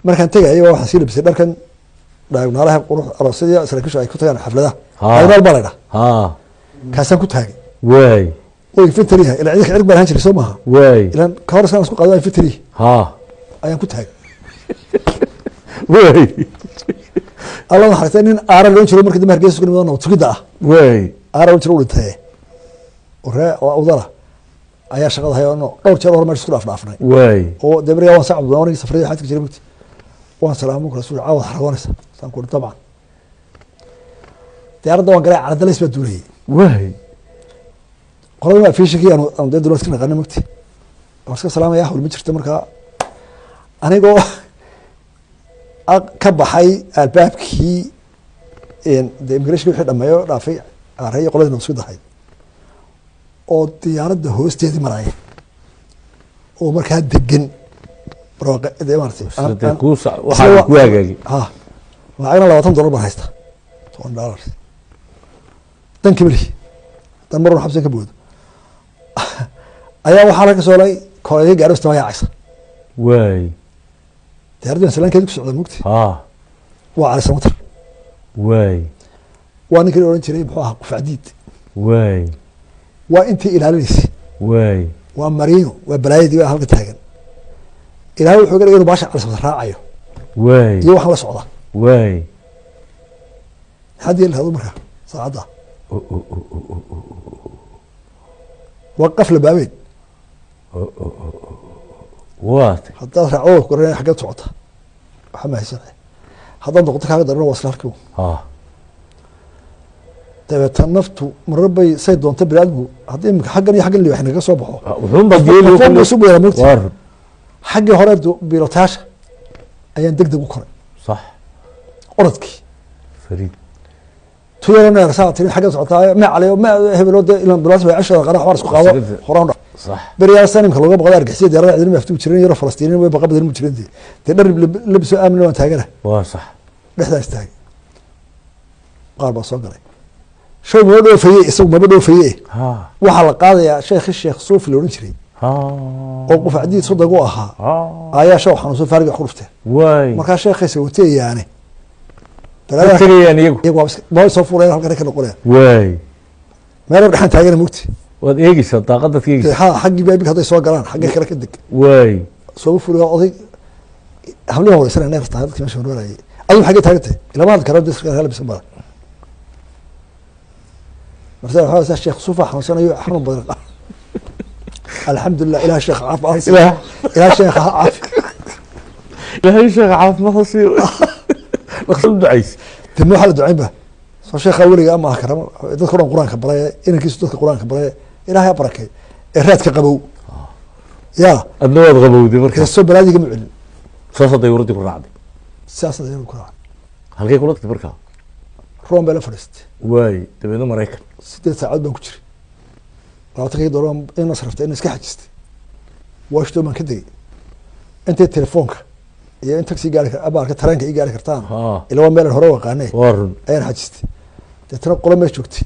Markaan tegayay baa waxaan sii labisay dharkan dhaagnaalaha qurux aroosyada saraakiishu ay ku tagaan xafladaha. Ha. Dhaagnaal baa la ydhaha. Kaasaan ku taagay. Oo infantry yahay, ilaa ciidanka cirg baan ahaan jiray, soo maaha? Ilaan ka hor iskaan isku qaado infantry ayaan ku taagay. Alla naxariistay, nin aara loon jiro markii dambe Hargeysa ku nimid oo nabad sugidda ah. Aara loon jiro u dhintay oo ree oo awdala ayaa shaqada hayo oo dhowr jeer hore meesha isku dhaaf dhaafnay. Oo dee berigaa waan sacab doonay, safrada xadka jiray mugti, waan salaamo kala suul, caawad xaragoonaysa saan ku dabcan diyaaradda waan galay. Caladalays baa duulayay. Qolada waa fiishikii aanu dee dowlad iska naqaana mugti, waan iska salaamaya, hawl ma jirto. Markaa anigoo ka baxay albaabkii dee immigration wixii dhameeyo dhaafay aareeyo qoladii nabad sugidda ahayd oo diyaaradda hoosteedii maraya oo markaa degan barwaaqe dee maaragtay. Isla dee waxaa ku hagaagay. Ha, lacagna $20 baan haysta, $20 dan kibli dan marun xabsan ka boodo ayaa waxaa laga soo lay koleeyo gaari istaba yaacaysa. Diyaaradda baan salaankeedi ku socda mugti. Waa Cali Samatar. Waa ninkii la odhan jiray, muxuu ahaa, Qufacdiid. Waa intii ilaalinaysay. Waa Marino, waa balaayadii baa halka taagan. Ilaahay wuxuu ga dhigay inuu baasha Cali Samatar raacayo iyo waxaan la socda. Maxaad yeeli lahadu markaa saacadda? Waa qafla baabeyn. Waatay. Haddaad raacdo waa ku garanaya xaggeed socota, waxa ma haysan. Haddaad noqoto kaaga darana, waa isla halkii. Dabeetana naftu marar bay say doonta biniaadmigu haddii imika xaggan iyo xaggan libax naga soo baxo. Wuxuun baad yeeli. Qof buu isu beeraa mogti. Waar. Xaggii hore biilotaasha ayaan deg deg u koray. Orodkii. Fariid. Tuyaro neer saa tiri xaggan socotaa ma caliyo ma hebelo dee ilan bilaas bay cashada qara waxbaan isku qaado horaan dhac. Beriyaa sanimka looga baqdo argixisada diyaarada ciidan ma aftugi jirin, yaro Falastiiniin way baqa badan mu jirin dee dhar labisoo aamin waan taagana. Waa sax. Dhexdaa istaagay, qaar baa soo galay, shay maba dhoofaye, isagu maba dhoofaye. Waxaa la qaadayaa sheekhi Sheekh Suufi la odhan jiray oo qufacdiid sodag u ahaa ayaa shaw xanuunsan, faariga wax ku dhufteen. Markaa sheekhaysa wateeyaane. Ka tegayaan iyagu. Iyagu waa soo fuulayan, halkan ka noqonaya. Meel dhexaan taagana mugti. Waad eegeysaa, daaqadaad ka eegeysaa. Ha, xaggii baabika hadday soo galaan xaggii kale ka deg. Sooma fuliga oday hablihi horeysanaya neer tahay dadkii meesha hormarayay, adigu xaggee taagan tahay ilama hadli karo dadka labisan baa marse waxaa saa Sheekh Suufa xanuunsanayo, xanuun badan, alxamdulilah, ilaah sheekh caafimaad siiyo. Ilaah. Ilaah sheekh ha caafi. Ilaahay sheekha caafimaad ha siiyo, dhaqso u ducaysa. Dib waxaa la ducayn ba soo sheekha weliga ama ah karamo dadka o dhan qur-aanka baray, inankiisu dadka qur-aanka baray, ilaahay ha barakeey ee raadka qabow ya. Adna waad qabowday marka. Soo balaadiga ma celin. Saasaa dayuuraddii ku raacday. Sidaas ayay ku raacday. Halkay kula tagtay markaa? Rome bay la fadhiistay. Dabeedna Maraykan. 8 saacadood baan ku jiray, 20kii dollar in nasraftay in iska xajistay. Washington baan ka degay, intay telefoonka iyo in taxi gaari kar abaarka tareenka ii gaari kartaan ila waa meelan hore u aqaanee. Waa run. Ayaan xajistay, deetana qolo meesha joogtay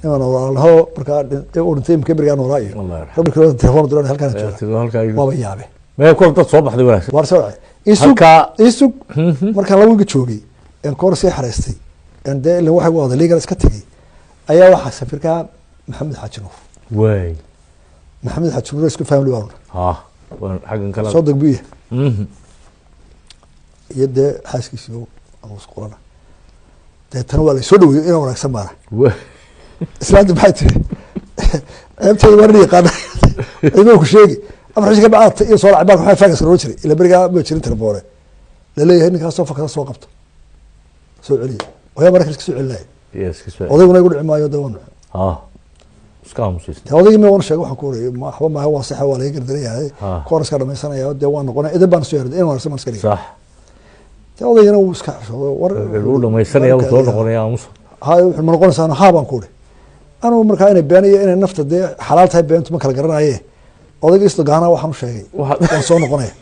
nimaan walaalaho markaa uu dhintay imika berigaa noolaa iyo Allah yarxam. Rabbi telefoon diran halkaan jooga. Tidhi halkaa waaba yaabe. Mee kol dad soo baxday wanaagsan. Waar soo dhacay isug. Isug markaan laba wiga joogay en koor sii xareystay en dee ilan waxay wada legal iska tegay ayaa waxaa safiirka Maxamed Xaaji Nuur. Maxamed Xaaji Nuur isku family baanu. Waan xaggan kala soo degbuya iyo dee xaaskiisii oo aan isku qorana, deetana waa laysoo dhaweeyey inaan wanaagsan baana. Islaanta maxay tiri? Ceebteeda waa nin yaqaana ciidama ku sheegi afar cisho ka bacda iyo soo dhacay baalka maxaa fagas loo jiray, ila berigaa ma jirin telefoone laleeyahay, ninkaasoo fakada soo qabta soo celiya oyaa maraykan iska soo celinaya. Yes, ka soo. Odayguna igu dhici maayo de waan Iska aamusaysa. Dee odaygii ma waan sheegay, waxaan ku orayay waxba maaha, waa saxa, waa laga gardaran yahay. Koor iska dhamaysanaya dee waan noqonay idan baan soo yarday in wanaagsan baan iska dhigay. Dee odaygana wuu iska xishooday war. Wuxuu dhamaysanaya, wuu soo noqonaya, aamusa. Ha, wuxuu ma noqonaysaa haa baan ku uri anugu markaa inay been iyo inay nafta dee xalaal tahay beentu ma kala garanaye. Odayga istogaana waxaan u sheegay waan soo noqonaya.